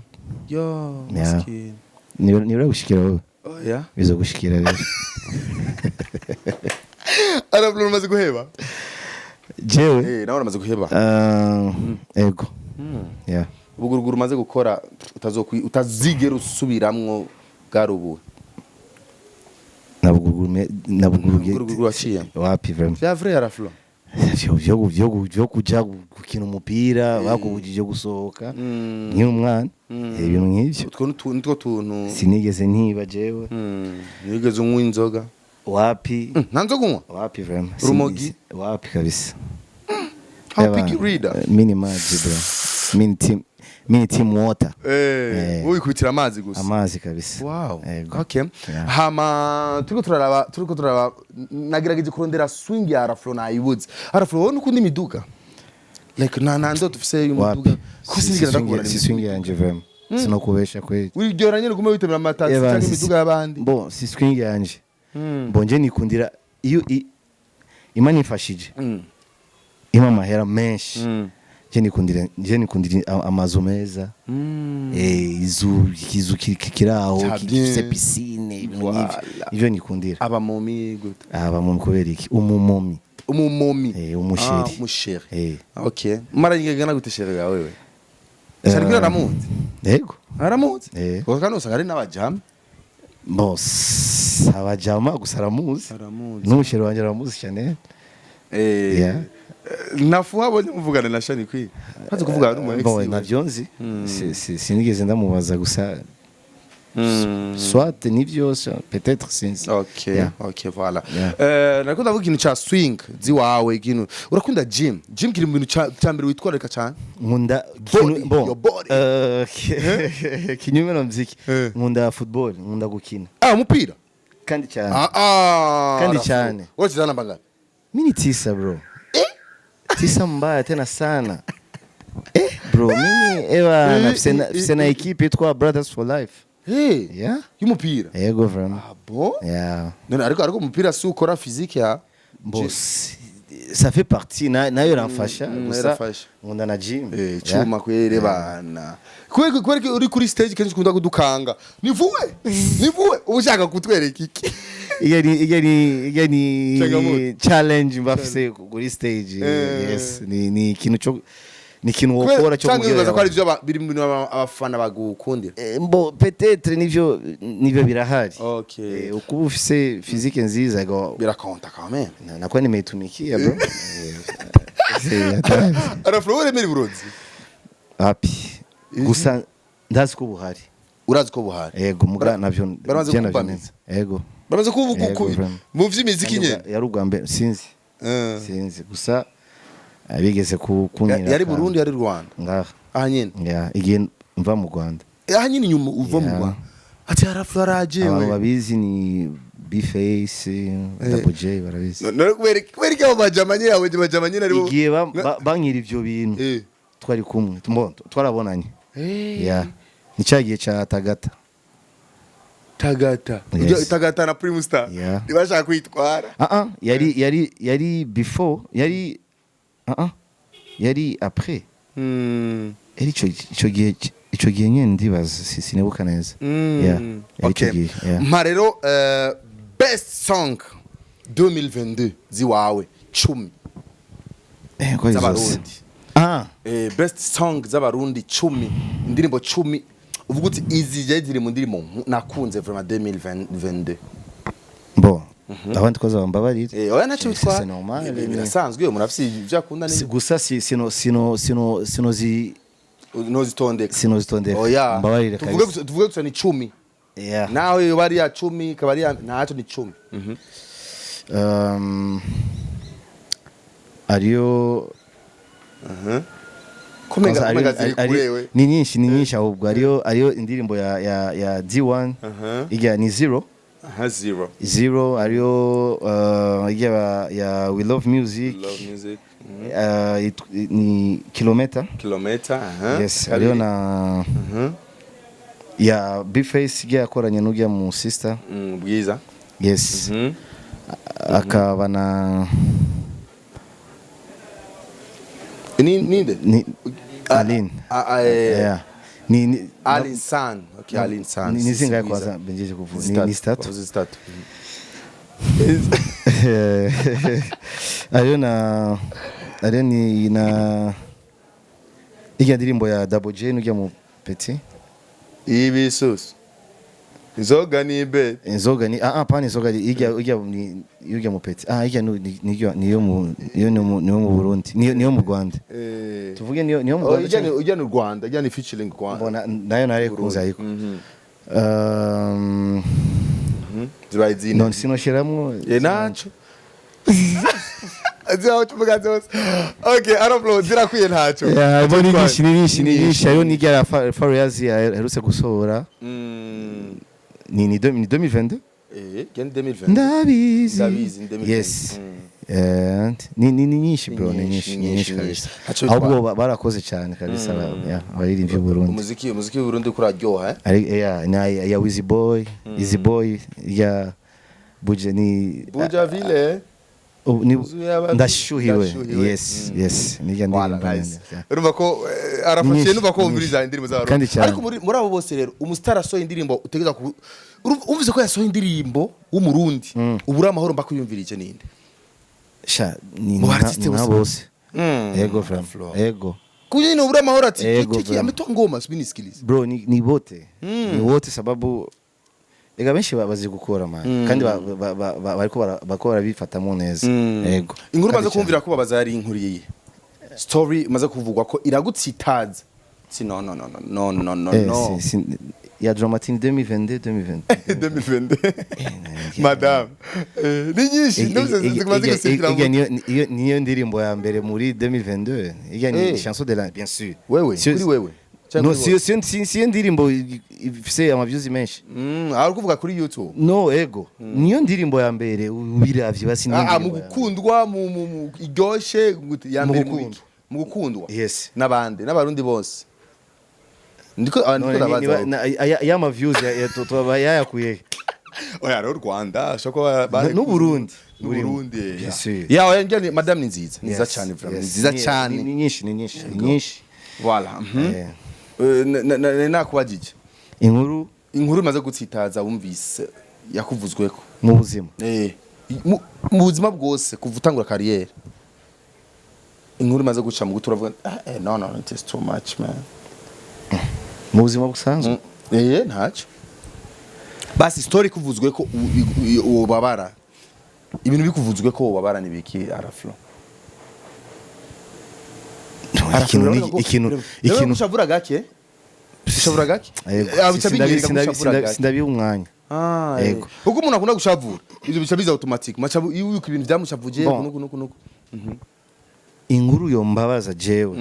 Yo, Yeah. maskini. Nibura gushikira wowe. Oh, yeah. Bizogushikira rero. Araflo, uramaze guheba? Jewe? Nawe uramaze guheba? Ego. Yeah. Ubuguruguru umaze gukora utazigera usubiramwo bwari ubuhe? Nabuguru. Ubuguruguru waciye? Wapi, vraiment. Vya vrai, Araflo? Vyo kuja gukina umupira bakubujije gusohoka nkiri umwana, ibintu nk'ivyo. Utwo nitwo tuntu. Sinigeze ntiba jewe. Nigeze unywa inzoga? Wapi. Nta nzoga unywa? Wapi, vraiment. Rumogi? Wapi kabisa. How Eba, big reader? Mini maji, bro, mini team, mini team water. Wikubitira amazi gusa? Amazi kabisa. Wow. Ego. Okay. Yeah. Hama turiko turaraba nagerageje kurondera swing ya Araflo nayibuze. Araflo, wowe nukunda imiduga? Like na ndoto ufise y'umuduga? Wapi. Ko sinigera ndakubona. Si swing yanje vraiment, sinokubesha kweli. Wiryohera nyene ugume witemera amataxi Eba, cyangwa imiduga y'abandi? Bon, si swing yanje. Bon, nje nikundira iyo Imana ifashije impa amahera menshi, nje nikundira amazu meza, izu ikizu kiri aho Ça gifise bien. piscine, ibintu nk'ivyo. Voilà. Ivyo nikundira. Aba momi gute? Aba mu kubera iki umumomi? Umumomi. Umuchéri. Ah, umuchéri. Eh. Okay, mara ingana gute chéri yawe wewe? Chéri kuri aramuzi? Yego. Aramuzi? Eh. Kuko kandi usanga ari n'abajama. Bon, abajama gusa aramuzi. Aramuzi. N'umuchéri wanje aramuzi cyane. Yeah. Nafu abonye muvugana na Shani kwi haze kuvugana n'umu ex Bon, wiwe. navyo nzi. Sinigeze ndamubaza gusa, soit nivyo, peut-être sinzi. Okay. Yeah. Okay, voilà. Yeah. Nariko ndavuga ikintu ca swing ziwawe, ikintu urakunda gym. Gym kiri mu bintu ca mbere witwararika cyane. Nkunda Body, bon, your body. Kinyume na muziki, nkunda football, nkunda gukina. Ah, umupira? Kandi cyane. Ah ah. Kandi Rafu. cyane. Wewe namba ngapi? Mimi 9, bro. 9 mbaya tena sana. Bro, mimi ewa nafise na équipe yitwa Brothers for Life. Hey. Yeah. Y'umupira? Yego, vraiment. Ah bon? Yeah. None ariko umupira si ukora physique ya? Bon, ça fait partie nayo iramfasha gusa. Irafasha. Nkunda na gym. Chuma kwere bana. Kwere uri kuri stage kenshi ukunda kudukanga. Nivuwe. Nivuwe. Uba ushaka kutwereka iki? Iyo ni Changamoto. challenge mbafise kuri stage. Yes, ni ikintu cyo, ni ikintu wokora cyo Canke wibaza ko ari kubwira. ivyo biri mu bintu abafana bagukundira? Mbo peut-être nivyo birahari. Ukuba ufise physique nziza go Birakonta quand même. Nakuwa nimeitumikia, bro. C'est hatari. Araflo, uremera uburozi? Wapi, gusa ndazi ko buhari. Urazi ko buhari? Ego, muga navyo Baramaze je navyo kukubamiza? nzi. Ego. Bamaze kuvuga Yego, uku vraiment. mu vy'imiziki Kandi nyene? Yari ubwa mbere, sinzi. Sinzi, gusa bigeze ku kunkira Yari akantu. Burundi, yari Rwanda? Ngaha. Aha nyene? Ya, igihe mva mu Rwanda. Aha nyene, inyuma uva mu Yeah. Rwanda, ati Araflo araje. Abantu We babizi ni Bface, Double J, barabizi. None kubera iki abo bajama nyene, abo bajama nyene aribo? Igihe bankira ivyo bintu, twari kumwe. Mbo twarabonanye. Ya, ni cya gihe ca Tagata. Tagata? Yes. Tagata na Primus Star? Yeah. Ntibashaka kwitwara. Ah ah, yari before, yari ah ah, yari après. Yari ico gihe nyene, ndibaza, sinibuka neza. Yeah, yari ico gihe, yeah. Mpa rero best song 2022 ziwawe 10. Ko ari zose. Z'Abarundi. Ah. Best song z'Abarundi 10, indirimbo 10 uvuga uti izi je ziri mu ndirimbo nakunze vraiment 2022. Bon, abandi koza bambabarire. Oya, ntacyo bitwara. C'est normal. Birasanzwe, umuntu afise ivyo akunda. Gusa si sino sino sino sino zi Ntozitondeka. Sinozitondeka. Oya. Mbabarire Tuvuge kabisa. gusa, tuvuge gusa ni 10. Nawe yoba ari ya 10, ikaba ari ya ntacyo, ni 10. Ariyo Kumenga Kwanza kumenga ziri kurewe. Ni nyinshi, ni nyinshi. Ahubwo ariyo indirimbo ya D1. Ijya ni Zero. Aha, Zero. Zero, ariyo ijya ya We Love Music. Love Music. Ni Kilometa. Kilometer, aha. Yes. Kabiri. Ariyo na ya Bface, ijya yakoranye n'ujya mu sister. Bwiza. Yes. Akaba na Ni ninde? Ni Aline. Ah. Yeah. Ni Alin San. Okay, Alin San. Ni zingahe Bwiza. kwanza benjeje kuvuga? Ni Zitatu. ni zitatu. Wavuze zitatu. Ariyo ni na ijya ndirimbo ya Double J n'ujya mu Petit. Ibisusu. Inzoga ni be. Inzoga ni, ah ah, pana, inzoga ijya ni ijya mu Petit, ah, ijya ni niyo mu niyo niyo mu Burundi, niyo mu Rwanda. Tuvuge niyo mu Oh, Rwanda. ijya ni, ijya ni Rwanda, ijya ni featuring Rwanda. Mbona nayo narayikunze, ariko Zibaye zine. None sinoshiramwo. Naco. Zibaho tuvuga zose. Okay, Araflo, zirakwiye, ntaco. Yeah, bo ni nyinshi, ni nyinshi, ni nyinshi. Hariho n'ijya ya Farious aherutse gusohora. Ni 2022. Gen 2020. Ndabizi. Ndabizi, ni 2022. Yes. Ni nyinshi, bro, ni nyinshi, ni nyinshi kabisa. Haco bitwara. Ahubwo barakoze cyane kabisa, yeah, abaririmbyi b'u Burundi. Umuziki w'u Burundi kuraryoha, eh? Ari yeah, na ya Wizzy Boy, Easy Boy, ya Buje ni Buja Ville. Oh, ni Wuzuye Ndashuhiwe. Ndashuhiwe. Yes, yes, nijya Wala, ndirimbo nice. nyene, yeah. Urumva ko arafashe Nyinshi, numva ko nyinshi. wumviriza indirimbo z'Abarundi. Kandi cyane. Ariko muri abo bose rero, umustar asohoye indirimbo utegereza ku wumvise ko yasohoye indirimbo w'Umurundi, ubura amahoro mbako yumvirije, ninde? Sha, ni Mu artiste nka bose. bose. Ego, Flo. vraiment, ego. Kunyine ubura amahoro ati Ego, kiki bro. ametoa ngoma, sibinisikilize. Bro, ni bote, ni wote, sababu ega benshi bazi gukora, man, kandi bariko barabifatamo neza. Ego. Inkuru Kandi maze cyane. kumvira ko babaza yari inkuru yiye story maze kuvugwa ko iragutsitaza si no no no no no no no. No. Ya Dramatine 2022, 2022. 2022, madame, ni nyinshi ndumvise zimaze gusikira. Ijya niyo ndirimbo ya mbere muri 2022, ijya ni chanson de la, bien sûr. Wewe, kuri wewe. Cyangwa No, kuri si ndirimbo ifise ama views menshi. Ari kuvuga kuri YouTube. No, ego, niyo ndirimbo ya mbere ubiravye basi, niyo Ah, mu ndirimbo ya mbere. gukundwa, mu iryoshe ya Mu mbere mu gukundwa. biki? Mu gukundwa. Yes. N'abandi, n'Abarundi bose. Ndiko ah, ndiko None ndabaza. ya ma views ya yayakuye? Oya, rero Rwanda ashobora kuba N'u Burundi. N'u Burundi. Bien sûr. Ya, oya, njye madame ni nziza, ni nziza Yes, cyane vraiment, ni yes. nziza cyane. Ni nyinshi, ni nyinshi, ni nyinshi. Voilà. Eh. Nakubajije Inkuru inkuru imaze gutsitaza wumvise. Yakuvuzweko. Mu buzima? Mu buzima bwose kuva utangura carrière, inkuru imaze guca mu gutura avuga: "Ah, no, no, it is too much, man." Mu buzima busanzwe? Ntacyo basi, story kuvuzweko ubabara, ibintu bikuvuzweko ubabara ni biki, Araflo? Ikintu ikintu ikintu Ushavura gake, ushavura gake. Yego, Bica binyereka ko ushavura gake. Sindabiha umwanya. Ah, Yego. Uko umuntu akunda gushavura, ivyo bica biza automatique. Macha iyo yuko ibintu byamushavuje. Bon. Nuku nuku nuku. Inkuru yombabaza jewe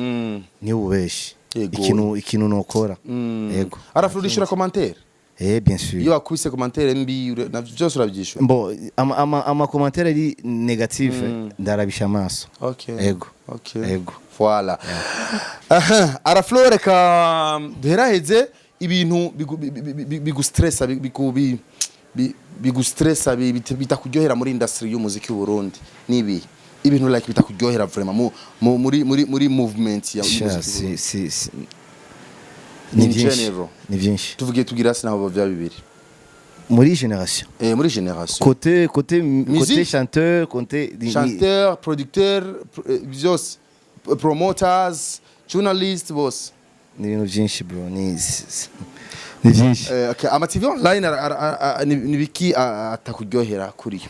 ni ububeshi. Yego. Ikintu nokora, yego. Araflo, urishura commentaire? Eh, bien sûr. Iyo wakubise commentaire mbi, navyo byose urabyishura? Bon, ama commentaire ari négatif, ndarabisha amaso. Yego. Yego. Voilà. Aha, Araflo, reka duheraheze ibintu bigustressa, bigustressa, bitakuryohera muri industry y'umuziki w'u Burundi. Nibi ibintu like bitakuryohera vraiment muri movement ya Sha, y'umuziki w'u Burundi. Si ni In byinshi. general. Ni byinshi. Tuvuge, tugira sinaho bya bibiri. Muri génération? Muri génération. Côté Musique. Chanteur, côté Chanteur, producteur, byose, promoters, journalist, bose. Ni ibintu byinshi, bro, ni byinshi. Okay. Ama TV online ni biki atakuryohera kuri yo?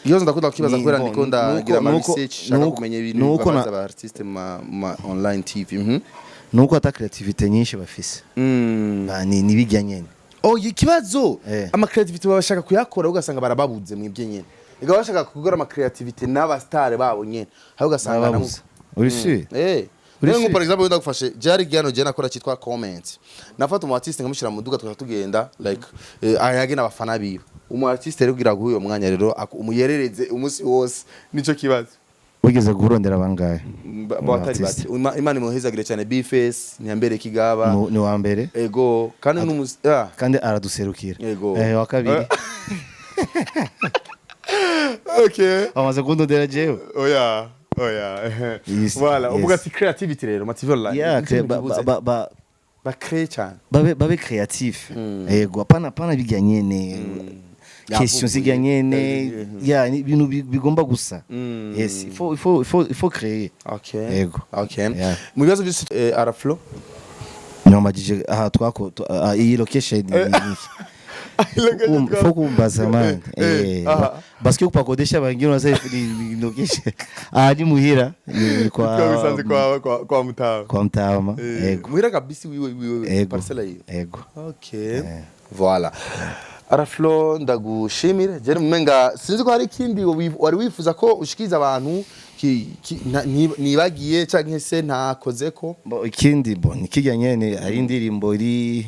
Ikibazo ndakunda kukibaza kubera bon, ndiko ndagira ama research, shaka kumenya ibintu bibabaza aba artiste ma online TV. Nuko ata creativity nyinshi bafise. Ni bijya nyene. Oh, ikibazo, ama creativity baba bashaka kuyakora, ugasanga barababuze mwibye nyene. Ega bashaka gukora ama creativity n'aba star babo nyene. Aho ugasanga Barababuze, uri sûr? Eh. Uri Rero nko sûr? par exemple ndagufashe Jari Giano, je nakora cyitwa comment. Nafata umu artiste nkamushyira mu duka, tukaba tugenda like ayage n'abafana biwe. Umu artiste rero kugira guha uyo mwanya rero umuyerereze umunsi wose, nico kibazo. Wigeze kurondera bangahe? Batari Artiste. bake. Imana imuhezagire cyane, Bface ntiyambere kigaba. Ni wa mbere. Ego, kandi n'umu. Kandi araduserukira. Yego. Wa kabiri? Bamaze kundondera jewe. Oya. Oya. Yes, Voilà, yes. uvuga ati creativity rero ma TV online. Yeah, Nico kibuze. Ba créer cyane. Babe créatif, yego, apana bijya nyene question zijya nyene ya ni ibintu bigomba gusa. Yes, il faut créer. Yego. Yeah. Mu bibazo byose, Araflo. Namajije aha twako iyi location ni faut kumbaza, man, parce que kupakodesha wengine wanasema ni location, ah, ni muhira, ni kwa Twabisanze kwa Mutama. Kwa Mtama, yego. Muhira kabisa wiwe Yego. parcelle yiwe. Yego. Okay. Voilà. Araflo, ndagushimire. Je mumenga sinzi ko hari ikindi wari wifuza ko ushikiza abantu nibagiye canke se ntakoze ko. Bo, ikindi, bo, ni kijya nyene, hari indirimbo iri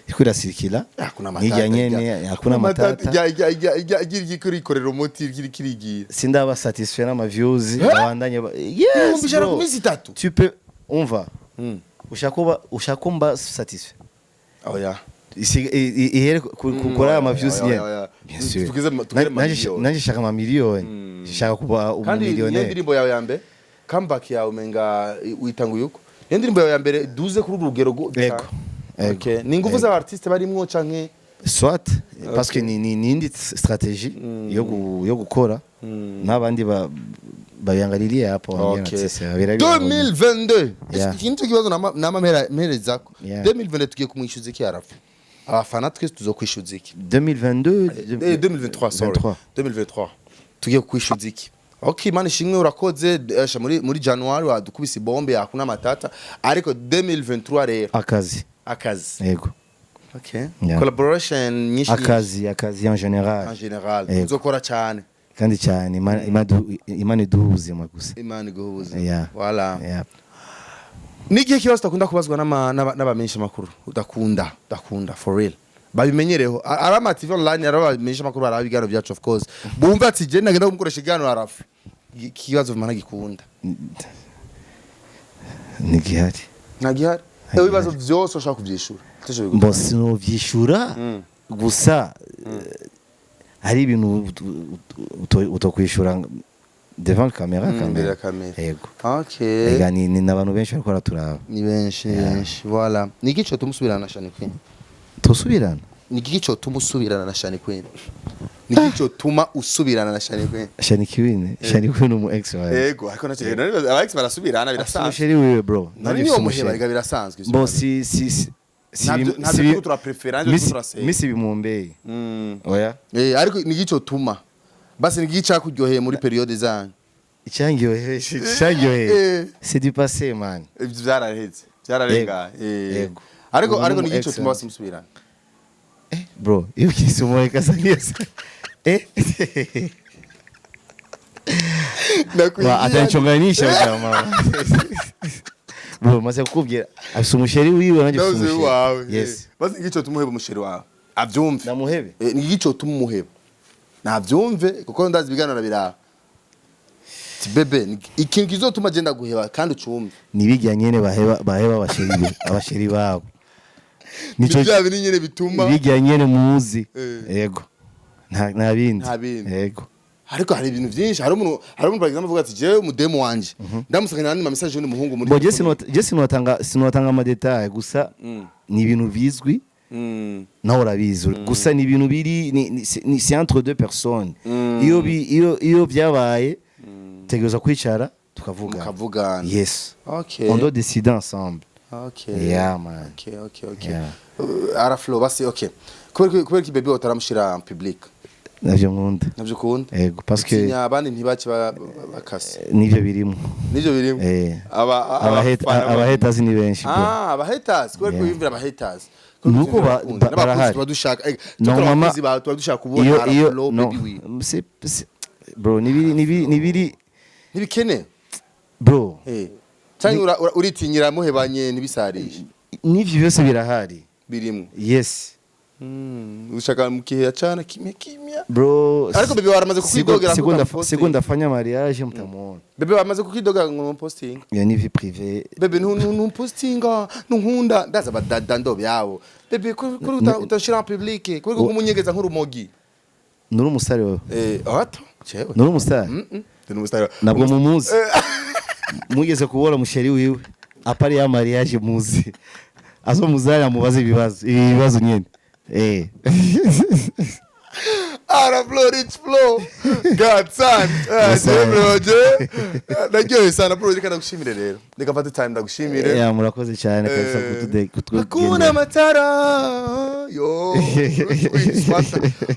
iriko irasirikira. Hakuna matata. Nijya nyene, hakuna matata. Ijya ijya irikorera umuti iri kirigira. Sindaba satisfait n'ama views babandanye yes. 100,000 Bro. Ku minsi 3. Tu peux, umva, ushaka mba satisfait. Oya. Ihere kuri aya ma views Oya, nyene. oya. Bien sûr. Tugeze Nanje mamiliyoni. Nanje shaka ama miliyoni, shaka kuba Kandi niyo umumiliyoneri. ndirimbo yawe ya mbere, comeback yawe, umenga witanguye uko niyo ndirimbo yawe ya mbere duze kuri uru rugero Ego. Ego. Okay. Ni ingufu z'aba artiste barimwo canke? Soit parce que ni indi stratégie yo gukora n'abandi babiangaliliye hapo wengine. Artiste babirabira. 2022. Yeah. Iki nicyo kibazo nama mperezako. Yeah. 2022 tugiye kumwishyuza iki Arafa? Abafana twese tuzokwishyuza iki? 2022? 2023, sorry. 23. 2023 tugiye kwishyuza iki? Okay, Imana ishimwe, urakoze. Esha muri January wadukubise bombe, yakuna matata, ariko 2023 rero? Akazi. Akazi. Yego. Okay. Yeah. Collaboration nyinshi? Akazi en général. En général. Yego. Uzokora cyane. Kandi cyane, Imana iduha ubuzima gusa. Imana iguha ubuzima. Yeah. Voilà. Yeah. N'igihe kibazo utakunda kubazwa n'abamenyesha makuru, udakunda for real, babimenyereho. Ari ama TV online, ari abamenyesha makuru, ari ibiganiro byacu, of course bumva ati je nagenda kumukoresha ikiganiro Arafa, ikibazo vumana gikunda. Ntigihari. Ntagihari? Ntagihari. Ibibazo byose ushaka kubyishura. Mbo sinovyishura gusa, hari ibintu utokwishura devant caméra quand Imbere ya même. kamera. Yego. Okay. Ega ni n'abantu benshi bariko baraturaba. Ni benshi, ni benshi. Voilà, ni igice tumusubirana na Shani Queen. Tosubirana. Ni igiki cotuma usubirana na Shani Queen? Ni igiki cotuma usubirana na Shani Queen? Shani Queen, Shani Queen umu ex wawe. Ego, ariko nacyo aba ex barasubirana, birasanzwe. Umuchéri wiwe, bro. None niyo muheba rega, birasanzwe ivyo. Bon, si si Ntabyo turiko turaprefera, ntabyo turiko turasenga. Misi bimumbeye, oya. Eh, ariko ni igiki cotuma basi, ni igiki cakuryoheye muri période zanyu? Icyangyoheye, icyangyoheye, c'est du passé, man. Ivyo vyaraheze, vyararengaye. Yego. Ariko Ubu ariko ni ni igiki umu cotuma ex. basi musubirana? Eh, bro, iyo kisi kasa neza, eh. Nakwigiye. Atanichonganisha jamaa, bro. Maze kukubwira, afise umuchéri wiwe, nanjye mfise Nawe umuchéri. wawe. Yes. Basi ni igiki cotuma uheba umuchéri wawe, avyumve? Namuhebe? Eh, ni igiki cotuma umuheba? Navyumve, kuko ndazi ibiganiro biraba. Ati bébé, ni ikintu kizotuma agenda guheba kandi ucumve. Nibijya nyene baheba abachéri babo. Nico bya bindi nyene bituma Bijya nyene muzi. Eh. Yego, nta bindi. Nta bindi. Yego. Ariko hari ibintu byinshi, hari umuntu par exemple avuga ati: "Jewe umudemu wanje ndamusanganya n'andi ma message y'undi muhungu muri Bon, je sinotanga ama détails, gusa ni ibintu bizwi. Nawe urabizi. Gusa ni ibintu biri c'est entre deux personnes. Iyo byabaye, tegereza kwicara tukavuga. Mukavugana. Yes. Okay. On doit décider ensemble. Okay. Yeah, man. Okay. Yeah. Araflo basi, okay. Kubera ko bébé utaramushira en public? Navyo nkunda. Navyo ukunda? Yego, parce que Utinya abandi ntibace bakase? Nivyo birimo. Nivyo birimo. Eh. Aba Abahaters ni benshi, bro. Ah, abahaters, kubera ko Yeah. wiyumvira abahaters. Nuko barahari. Tuba dushaka Normalement, abakunzi bawe, tuba dushaka kubona iyo Araflo no baby wiwe. Bro, nibiri Ntibikene. Bro. Eh. Cyangwa uritinyira muhebanye ntibisarishe? N'ivyo byose birahari. Birimo. Yes. Ushaka mukihe acana kimya kimya. Bro. Ariko bébé waramaze kukwidogera ko utamupostinga. Siku ndafanya mariage, mtamuona. Bébé wamaze kukwidogera ngo posting? Iyo ni vie privée. Bébé, ntumpostinga, ntunkunda, ndaza abadada ndo byabo. Bébé, kuri utashira en public, kuri kumunyegeza nk'urumogi. Nuri umusare wewe? Eh, hato chewe. Nuri umusare? Ndi umusare. Ntabwo mumuzi. Mugeze kubona umuchéri wiwe apari ya mariage, muzi azo muzari amubaze ibibazo, ibi bibazo nyene, eh. Ara Flow, Rich Flow, Godson. Yes, sir. Bro, je naryohewe sana, bro. Reka ndagushimire rero, reka mfate time ndagushimire. Yeah, murakoze cyane kabisa Hakuna kutugendera. matara yo.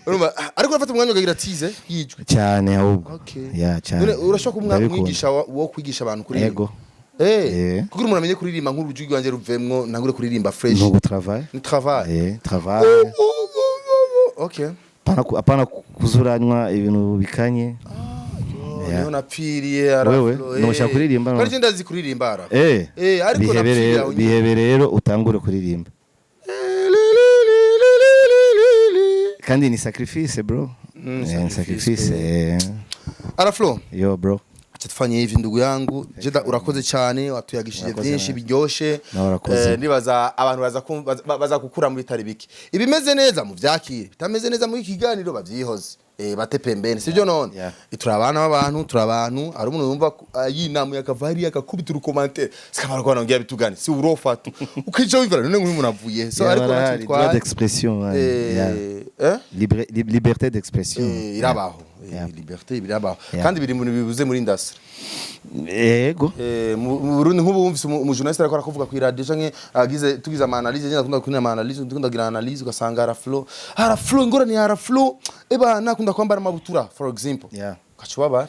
Urumva, ariko urafata umwanya ukagira tize yijwi? Cyane ahubwo. Okay. Yeah, cyane. None urashobora kuba Ndabikunda. umwigisha wo kwigisha abantu kuririmba? Yego. Eh, Eh. kugira umuntu amenye kuririmba, nk'urujwi rwanjye ruvemwo ntangure kuririmba fresh. Nugu travail. Ni travail. Eh, travail. Oh, okay. Apana kuzuranywa ibintu bikanye. Yo, Yeah. niho napfiriye. Wewe, Araflo, eh. ntushaka kuririmba, none? Kandi ndazi kuririmba, ara. Eh. Eh, ariko Bihebe napfiriye rero aho nyine. bihebe rero, utangure kuririmba. Kandi ni sacrifice, bro. Eh, Sacrifice, sacrifice, eh. Araflo. Yo, bro. Acha tufanye hivi, ndugu yangu Jeda, urakoze cyane, watuyagishije Urakoze byinshi nawe. biryoshe. Nawe urakoze. Eh, ndibaza abantu baza baza gukura mu bitari bike. Ibimeze neza mu vyakire, bitameze neza muri iki kiganiro bavyihoze, eh, bate pembeni, sivyo none? Yeah. Turi abana b'abantu, turi abantu. Hari umuntu yumva yinamuye akava hariya akakubita urucommentaire, sikamara ko nongera bitugane, si urofata ukica wivara none nk'uyu muntu avuye so Yeah, ariko barahari, ntacyo droit bitwaye. d'expression, man. Yeah. Eh, eh? Liberté d'expression. Eh, irabaho. Eh, Yeah. liberté birabaho. Yeah. Kandi biri mu bintu bibuze muri industry. Yego. Eh, mu Burundi, nk'ubu wumvise umujournaliste ariko arakuvuga ku radio canke agize tugize ama analyse nyine, akunda kugira ama analyse, ndakunda kugira analyse, ugasanga ara flow ingorane ya ara flow eba nakunda kwambara amabutura, for example. Yeah. Ugaca ubabara.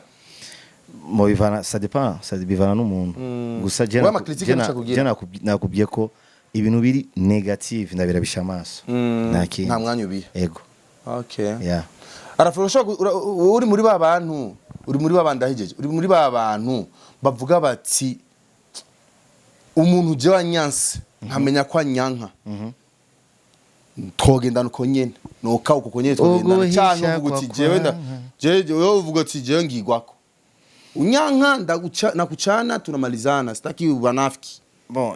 Mo bivana, ça dépend, ça bivana n'umuntu. Gusa je Wowe ama critique ntushaka kugira. je nakubwiye ko ibintu biri négative ndabirabisha amaso. Nta kindi. Nta mwanya ubiha. Yego. Okay. Yeah. Araflo, ushobora uri muri ba bantu, uri muri ba bandi ahijeje, uri muri ba bantu bavuga bati: "Umuntu je wanyanse nkamenya ko anyanka, twogendana uko nyene, noka uko nyene twogendana." Uguhisha Canke uvuga uti kwa jewe nda kwanka. jewe wewe uvuga uti: "Jewe ngigwako, unyanka ndaguca nakuchana, tunamalizana, sitaki wanafiki." Bon,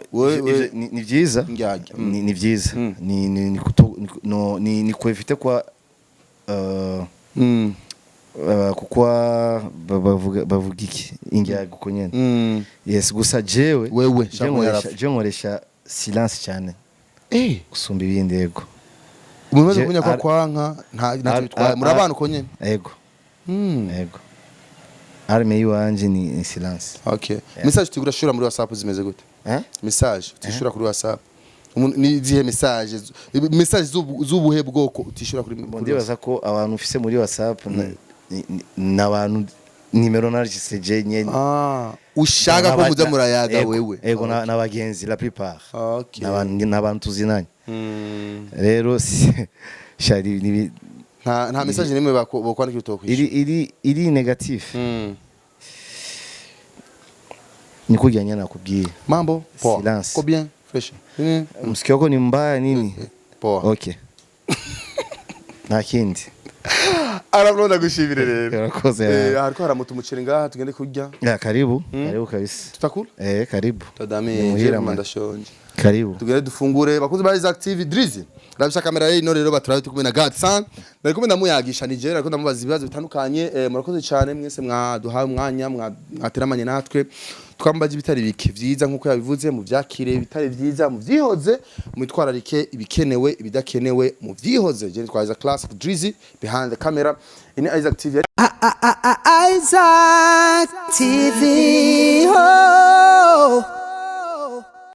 ni vyiza. Ngyarya. Ni vyiza. Ni kuto ni, no, ni kuevite kwa kukwa bavuga iki, injyaga uko nyene. Yes, gusa jewe Wewe, je shaka nkoresha silence cyane Eh. gusumba ibindi, yego. Umuntu umaze kumenya ko akwanka, ntacyo bitwaye, muri abana uko nyene. Ego. Ego, arme yiwanje ni silence. Okay, message tugura shura muri WhatsApp zimeze gute? Eh? Message utishura kuri WhatsApp. Ni izihe message z'ubuhe bwoko utishura kuri Bon, kuri ndibaza ko abantu ufise muri WhatsApp ni abantu nimero nargiseje nyene. Ah, ushaka ko muza murayaga Ego, wewe. Ego, n'abagenzi la plupart. N'abantu tuzinanye. Rero shari Nta message nimwe bokwandikira utokwishyura? Iri négatif ni kurya nyene nakubwiye. Mambo poa. Silence. Ko bien, fresh. Msikio wako ni mbaya nini? Poa. Okay, nta kindi. Arabro, ndagushimire rero. Urakoze. Eh, hariko haramuta umuceri ngaha, tugende kurya. Ya, karibu, karibu kabisa. Tutakula. Eh, karibu. Tadami. Ni muhira, man. Ndashonje. Karibu. Tugende dufungure. Bakunzi ba Isaac TV, Drizzy rabisha kamera ye ino rero, baturabe turi kumwe na Godson, nari kumwe ndamuyagisha nije, ariko ndamubaza ibibazo bitandukanye. Murakoze cyane mwese mwaduhaye umwanya, mwateramanye natwe, twambaje ibitari bike vyiza nkuko yabivuze, mu vyakire, ibitari vyiza mu vyihoze, mwitwararike ibikenewe, ibidakenewe mu vyihoze. Je nitwa Isaac Classic, Drizzy behind the camera in Isaac TV. Isaac TV. Oh.